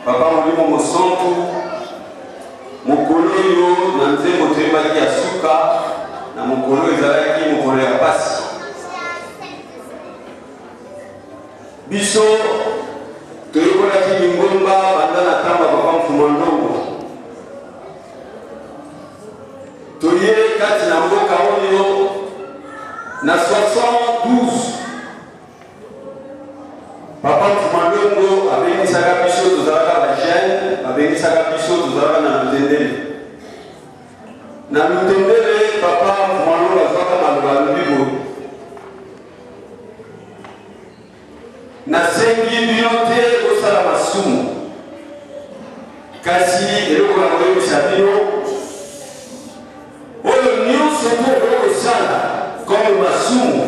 Papa Molimo Mosantu, mokolo oyo na nzembo toyembaki ya suka na mokolo ezalaki mokolo ya pasi. Biso toyekolaki lingomba banda na ntango ya Papa Mfuma Ndongo. Toye kati na mboka oyo na 72 Papa Mfuma Ndongo abengisaka biso, tozalaka ba jeune, abengisaka biso tozalaka na Lutendele. Na Lutendele Papa Mfuma Ndongo azwaka maloba alobi boye: nasengi bino te bosala masumu, kasi eloko na koyebisa bino oyo nyonso mpo okoki kosala comme masumu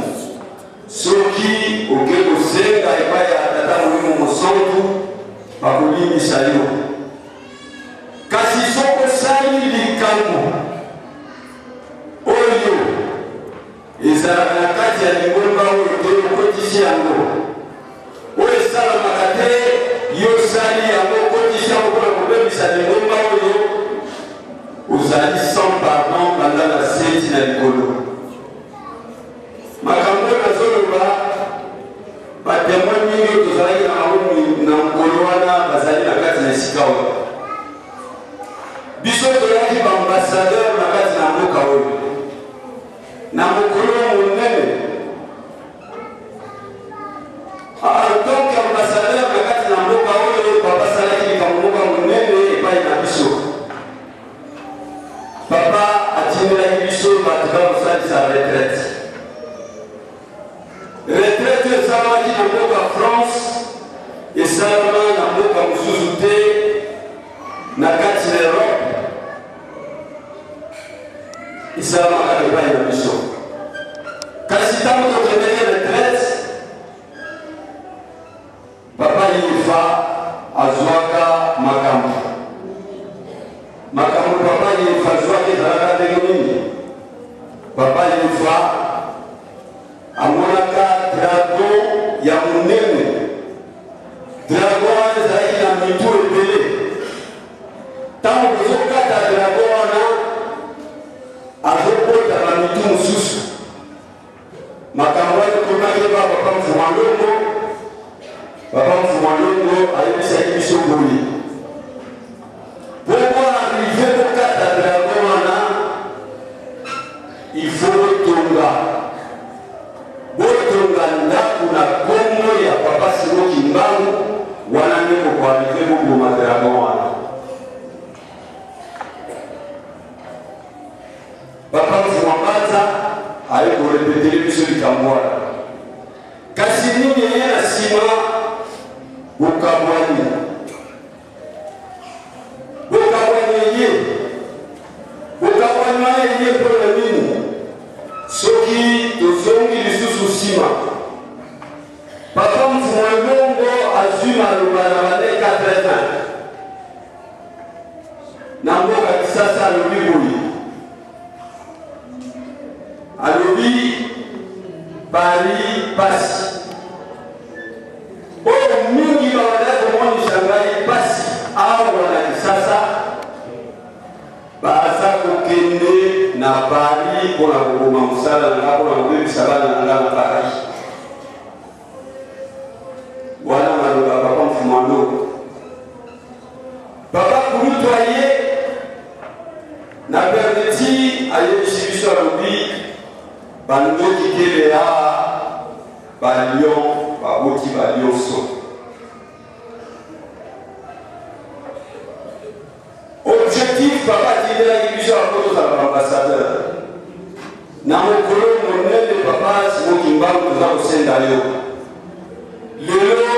Soki oke kosenga epai ya Tata Molimo Mosantu, bakolimbisa yo. Kasi soki osali likambo oyo ezalaka na kati ya lingomba oyo te, okotisi yango, oyo esalamaka te, yo osali yango, okotisi yango mpona kobebisa lingomba oyo, ozali sans pardon banda na se ti na likolo. Makambo oyo nazoloba, ba temoin mingi oyo tozalaki na bango na mokolo wana bazali na kati na esika oyo. Biso toyaki ba ambassadeur na kati na mboka oyo na mokolo monene. En tant qu'ambassadeur na kati na mboka oyo, papa asalaki likambo moko monene epai na biso. Papa atindelaki biso bato bakosalisa retraite. Retraite esalamaki na mboka France, esalama na mboka mosusu te na kati na Europe, esalamaka epai na biso. Kasi ntango tokendeki retraite, Papa Yefa azwaka makambo. Makambo Papa Yefa azwaka ezalaka ndenge nini? Papa Yefa amonaka dragon ya monene. Dragon wana ezalaki na mitu ebele. Ntango bozokata dragon wana, azobota ba mitu mosusu. Makambo wana ekomaki epa Papa Mfuma Longo. Papa Mfuma Longo ayebisaki biso boye: po arrive kokata dragon wana, il faut botonga botonga ndako na kombo ya Papa Simon Kimbangu, wana nde bokoarrive boboma dragon wana. Papa Mfuma Mbanza aye korepetele biso likambo wana, kasi nini eye na nsima? Bokabwani, bokabwani eye, bokabwani wana eye mpo na nini? Soki tozongi lisusu nsima, Papa Mfuma Longo azwi maloba na bane 80 na mboka Kisasa, alobi boye, alobi Paris pasi oyo mingi babandaki komonisa ngai pasi awa na Kisasa, baza kokende na Paris mpo na koboma mosala na ngai, mpo na kobebisa bana na ngai na Paris. Wana maloba Papa Mfuma Ndoko. Papa kulutu aye na permeti ayebisi biso, alobi bandoki kele a balion baboti balionso. Objectif papa atindelaki biso yango tozala ba ambassadeur na mokolo monene. Papa Simon Kimbangu, toza kosenga yo lelo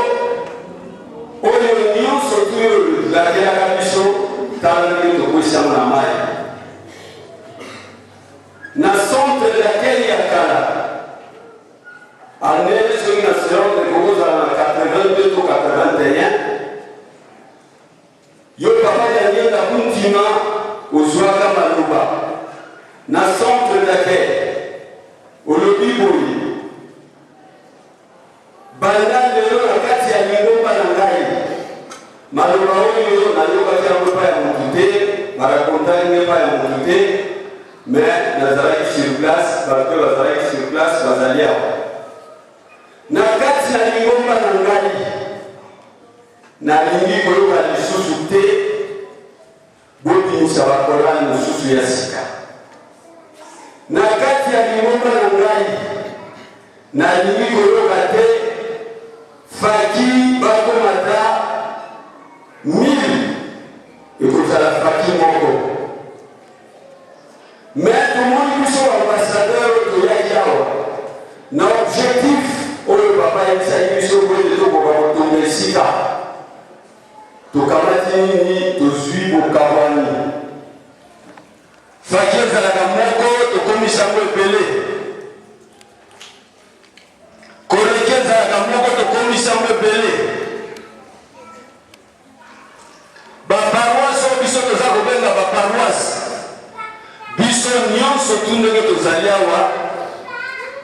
oyo nyonso tu oyo olakelaka biso, tala ndenge tokwesi yango na mai na centre d'accueil ya kala. Année soki na seronde ekokozala na 82 to 81. Yo papa Diangienda Kuntima ozuaka maloba na centre d'accueil, olobi boye: banda lelo na kati ya lingomba na ngai Maloba oyo nayokaki yango epai ya motu te, barakontaki nga epai ya motu te, mais nazalaki sur place, bato oyo bazalaki sur place bazali awa. Na kati na lingomba na ngai, nalingi koyoka lisusu te bobimisa bakorale mosusu ya sika. Na kati ya lingomba na ngai, nalingi koyoka te faki bakomata 1000, ekozala faki moko. Mais tomoni biso baambassadeur toyaki awa na objectif oyo papa ayebisaki biso po ete tokoka kotonga esika. Tokamati nini? Tozwi bokabwani. Faki ezalaka moko, tokomisi yango ebele. Koleki ezalaka moko, tokomisi yango ebele. Baparoise oyo biso toza kobenga baparoise, biso nyonso tu ndenge tozali awa,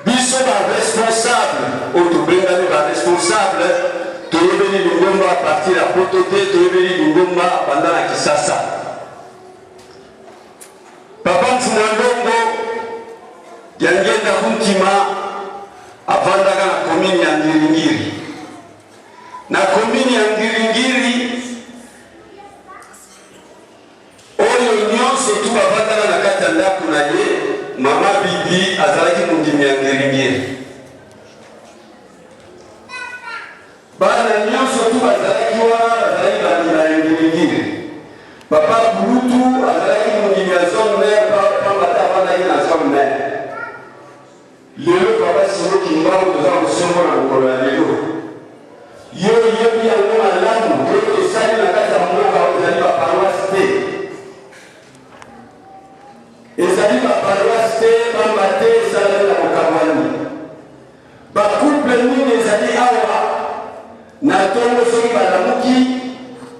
biso baresponsable oyo tobengami baresponsable, toyebeli lingomba a partir ya poto te, toyebeli lingomba banda na Kisasa. Papa Mfumu Ndongo Diangienda Kuntima avandaka na commune ya Ngiringiri. Na commune ya Ngiringiri oyo nyonso tu bavandaka na kati ya ndako na ye, mama Bibi azalaki mondimi ya Ngiringiri. Bana nyonso tu bazalaki wana bazalaki bandima ya Ngiringiri. Papa Bulutu azalaki mondimi ya zone mère, pamba te avandaki na zone mère. Lelo papa Simon Kimbangu toza kosombo na mokolo ya lelo. Yo oyebi yango malamu, oyo tosali na kati ya mboka oyo ezali ba paroisse te. Ezali ba paroisse te, pamba te esalami na bokabwani. Ba couple nini ezali awa na ntongo soki balamuki,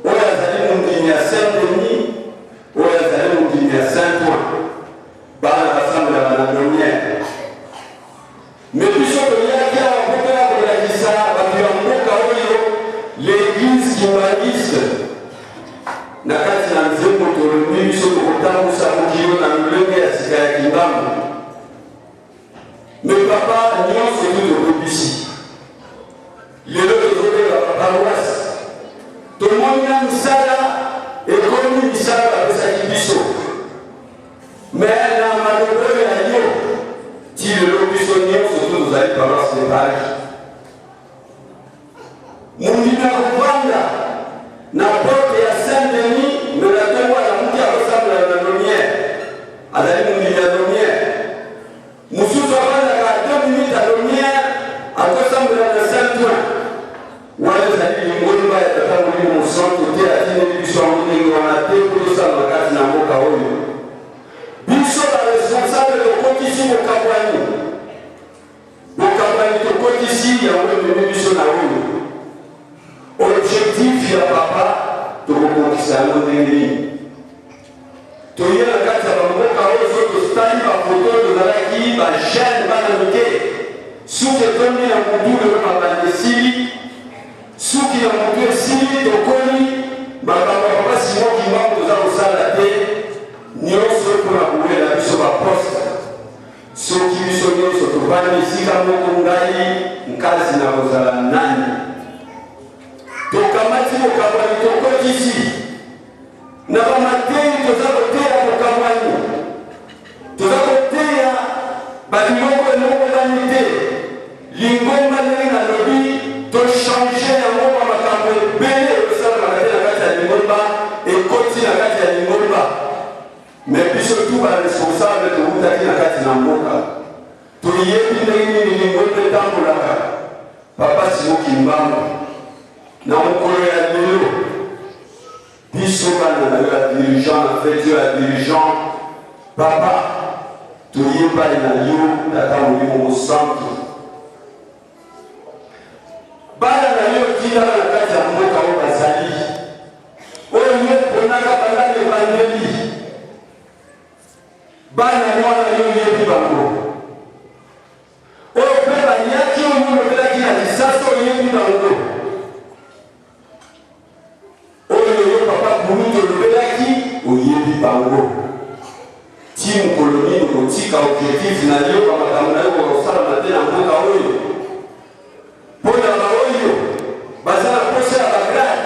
oyo azali mondimi ya Saint Denis, oyo azali mondimi ya Saint Ouen. Bana basambelaka na lumière. Mais biso toyaki awa mpo toya kolakisa bato ya mboka oyo l'église kimbanguiste. Na kati na nzembo tolobi biso tokotambusa mokili na lolenge ya sika ya Kimbangu. Mais papa, nyonso tu tobebisi. Lelo tozobenga baparoise, tomoni na misala ekomi misala bapesaki biso, mais na maloba oyo ya yo ti lelo biso nyonso tu tozali paroisse de Paris. Mondimi akovanda na porte ya Saint Denis, mais na ntongo alamuki akosambela na Lumière, azali mondimi ya Lumière. Mosusu avandaka à 2 minutes ya Lumière, akosambela na Saint Ouen. Wana ezali lingomba ya Tata Molimo Mosantu te, atindeli biso yango ndenge wana te mpo tosala na kati na mboka oyo. Biso ba responsable tokotisi bokabwani, bokabwani tokotisi yango ememi biso na oyo objectif ya papa tokokokisa yango ndenge nini? Toye na kati ya bamboka oyo, soki totali bafoto tozalaki bajeune, bana mike, suki etondi na mutu, lelo mabandi esili, suki na mutu esili, tokoli. Makambo ya papa Simon Kimbangu toza kosala te, nyonso mpona kowela biso baposte. Soki biso nyonso tovandi esika moko, ngai nkazi na kozala nani? Tokamati bokabwani, tokotisi na bamateyi, toza koteya bokabwani, toza koteya babiloko elongobani te. Lingomba ndenge nalobi, tochange yango, ba makambo ebele esalamaka te na kati ya lingomba ekoti na kati ya lingomba. Mais biso tu baresponsable towutaki na kati na mboka, toyebi ndenge nini lingomba etambolaka. Papa Simon Kimbangu, na mokolo ya lelo biso bana na yo ya dirigeant, na feti yo ya dirigeant, papa, toyebai na yo Tata Molimo Mosantu. Bana na yo otindaka na kati ya mboka oyo bazali, oyo yo ponaka banda na ebandeli, bana wana yo oyebi bango, oyo mpe bayaki oyo olobelaki na lisasi oyebi bango. Okotika objectif na yo, bamakambo na yo kokosalama te na mboka oyo. Mpo na baoyo baza na posa ya bagrade,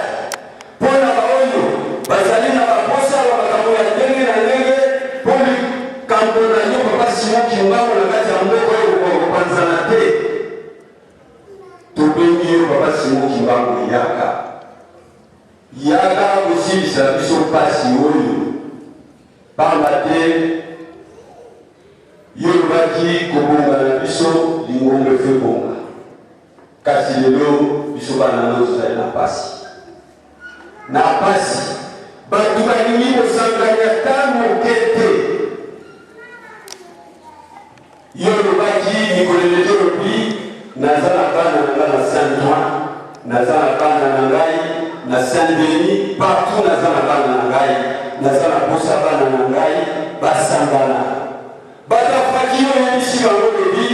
mpo na baoyo bazali na baposa ya makambo ya ndenge na ndenge, mpo likambo na yo Papa Simon Kimbangu na kati ya mboka oyo kokopanzana te. Tobengi yo Papa Simon Kimbangu, yaka, yaka kosilisa biso mpasi oyo, pamba te yo olobaki kobonga na biso lingomba efo ebonga, kasi lelo biso bana no tozali na mpasi, na mpasi. Bato balingi kosangani ata moke te. Yo olobaki mikolo eleki, olobi naza na bana na ngai na Saint Ouen, naza na bana na ngai na Saint Denis, partout naza na bana na ngai, naza na posa bana na ngai basangana. Bato afaki, yo oyebisi bango, lobi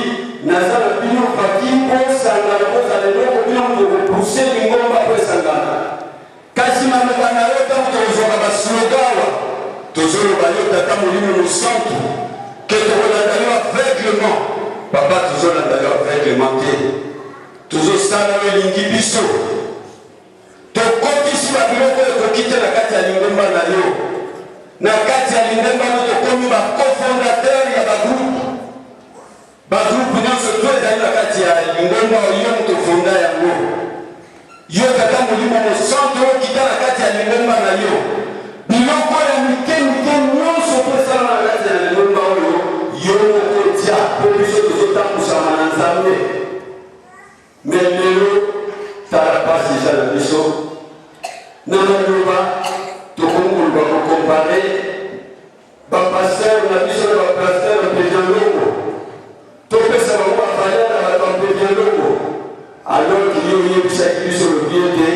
naza na bino faki bosangana, bozala eloko, bino moto kopuse lingomba po esangana. Kasi maloba na yo, ntango tokozwaka baslogan awa, tozoloba yo Tata Molimo Mosantu ke tokolanda yo aveuglement. Papa, tozolanda yo aveuglement te, tozosala oyo elingi biso. Tokotisi babiloko ekoki te na kati ya lingomba na yo. Na kati ya lingomba no tokomi bacofondateur ya bagroupe. Bagroupe nyonso to ezali na kati ya lingomba oyo, yo moto ofonda yango. Yo Tata Molimo Mosantu okita na kati ya lingomba na yo, biloko ya mike mike nyonso mpo esalama na kati ya lingomba oyo, yo moko otia, mpo biso tozotambusama na Nzambe. Me lelo tala pasi eza na biso na maloba, tokomi koluka kokompare bapasteur na biso na bapasteur Mpevianlongo, topesa bango bavaleur na bato ya Mpevianlongo, alors que yo oyebisaki biso, lobi ete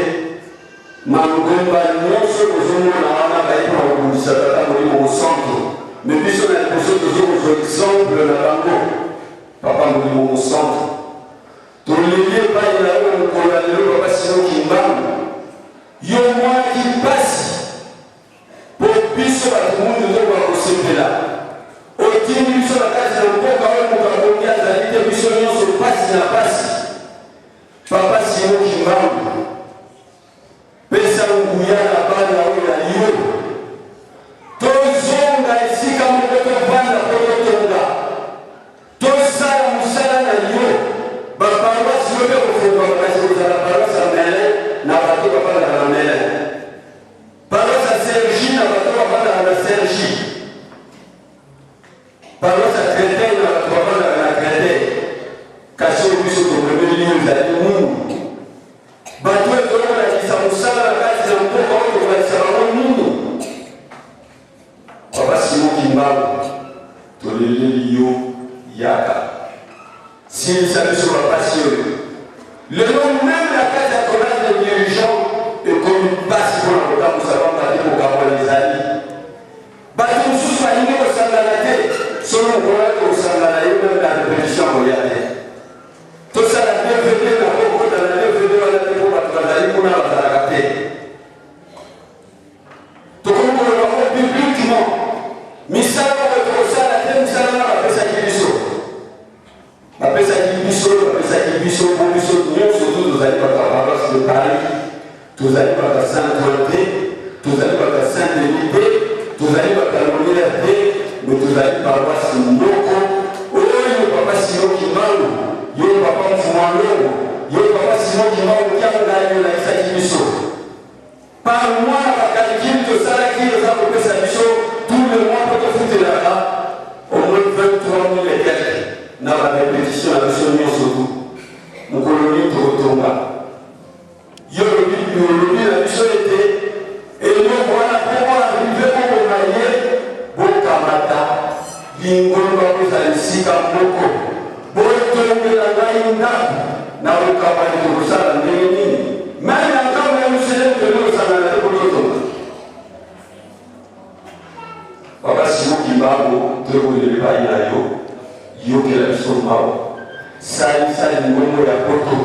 mangomba nyonso kozomona wana baye mpona kobundisa Tata Molimo Mosantu. Me biso na liboso tozokozwa exemple na bango. Papa Molimo Mosantu, toleli epai na yo mokolo ya lelo. Papa Simon Kimbangu, yo mwanaki mpasi mpo biso bato mundu tokoka kosepela. Otindi biso na kati na mboka oyo moto abongi azali te, biso nyonso mpasi na mpasi. Papa Simon Kimbangu, pesa nguya na bana oyo ya yo, tozonga esika moko, tovanda mpo totonga, tosala mosala na yo. Baparoisse yo mpe kofungwama, kasi kozala paroisse ya Melun na bato bafandaka na Melun, paroisse ya Cergy na bato bafandaka na Cergy, paroisse ya Créteil na bato bafandaka na Créteil. Kasi oyo biso tomemeli yo ezali nini? Bato oyo tokolakisa mosala na kati na mboka oyo, tokolakisa bango nini? Papa Simon Kimbangu, toleleli yo, yaka silisa biso bapasi oyo. Lelo même na kati ya collège de dirigeant ekomi mpasi mpona kotambusa bambati, kokabola ezali. Bato mosusu balingi kosangana te. Soki mokolo kosangana, ye même na répétition koya te. Tosala DVD na kokota na DVD wana te, mpo bato bazali kuna bazalaka te. Tokomi koloba ngo publiquement, misala oyo tokosala te, misala wana bapesaki biso, bapesaki biso, bapesaki biso mpo biso nyonso tu tozali bato ya paroisse de Paris, tozali bato ya Saint Ouen te, tozali bato ya Saint Denis te, tozali bato ya Loniere te, me tozali paroisse moko oyo Papa Simon Kimbangu, yo Papa Mfuma Longo, yo Papa Simon Kimbangu Kiangani olakisaki biso. Par mois, na bacalcul tosalaki, eza kopesa biso tout le mois mpo tofutelaka au moins 23 000 et quelque na barépétition na biso nyonso tu. Mokolo nini tokotonga? Yo olobi, olobi na biso ete eloko wana mpo boarrive boboma ye, bokamata lingomba, bozala esika moko, botongela ngai ndako. Na bokabwani tokosala ndenge nini? Même na ntango ya Yerusalemu toli kosangana te po totonga. Papa Simon Kimbangu, toyekolela epai na yo, yokela biso mawa, salisa lingombo ya poto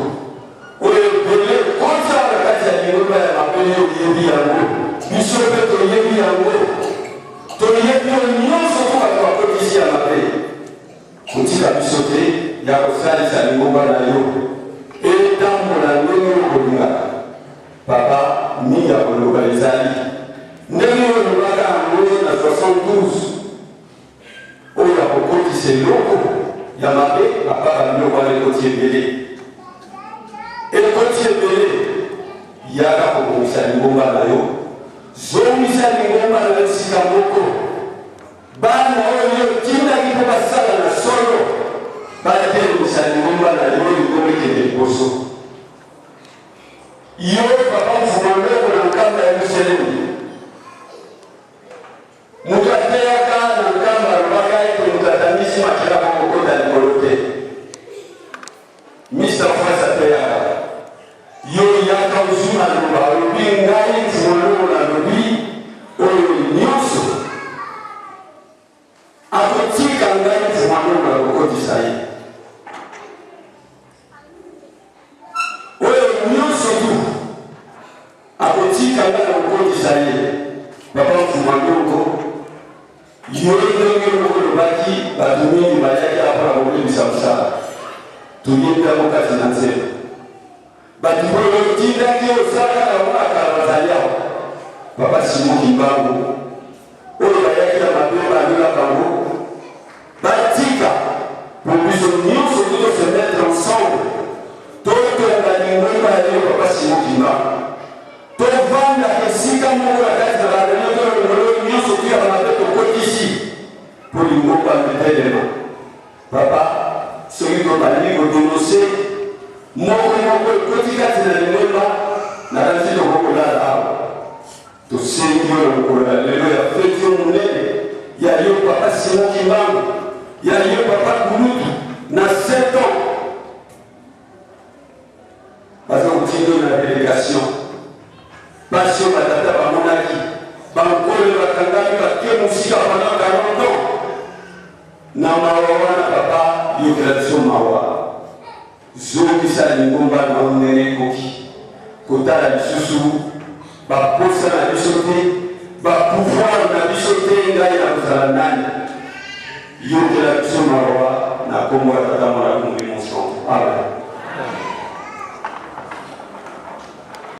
oyo ebele kota na kati ya lingomba ya mabe. Yo oyebi yango, biso mpe toyebi yango, toyebi yo nyonso, mpo bato bakotisi ya mabe. Papa, mingi ya koloba ezali ndenge oyo olobaka yango na 72 oyo akokotisa eloko ya mabe. Papa, babiloko wana ekoti ebele, ekoti ebele. Yaka kobongisa lingomba na yo, zongisa lingomba na yo esika moko. Bana oyo yo otindaki mpo basala na solo, batelemisa lingomba na yo, lingomba ekende liboso. Yo papa Mfuma Loko na Nkamba ya Yelusalemi, moto ateyaka na Nkamba alobaka ete moto atangisi makila akokota likolo te. Mr. Francis ateyaka yo yaka ozwi maloba, alobi ngai Mfuma Loko nalobi oyo nyonso akotika ngai Mfuma Loko nakokotisa ye. Oyo nyonso tu akotika nga na kokotisa ye. Papa Mfuma Ndongo, yo ndenge moko olobaki, bato mingi bayaki awa mpona kobebisa mosala. Toyebi yango kati na nzela. Bato oyo otindaki osalaka na bango na kala bazali awa. Papa Simon Kimbangu, oyo bayaki na mabe balola bango batika po biso nyonso to to se mettre ensemble, totonga lingomba ya yo papa Simon Kimbangu, tovanda esika moko na kati na bareunion, tolongolo nyonso tu ya mabe tokotisi po lingomba metelema. Papa, soki tobandi kodenonse moko moko ekoti kati na lingomba, nakanisi tokoki kolala awa. Tosengi yo na mokolo ya lelo ya feti yo monene ya yo papa Simon Kimbangu, ya yo papa Kulutu na 7 ans baza kotinda yo na delegation. Basi oyo batata bamonaki bankolo bakangami bake mosika pendant 40 ans na mawa wana, papa yokela biso mawa, zongisa lingomba na yo ndenge ekoki kotala lisusu baposa na biso te, bapouvoir na biso te. Ngai na kozala nani? Yokela biso mawa na kombo ya Tata, Mwana, Molimo Santo. Amen.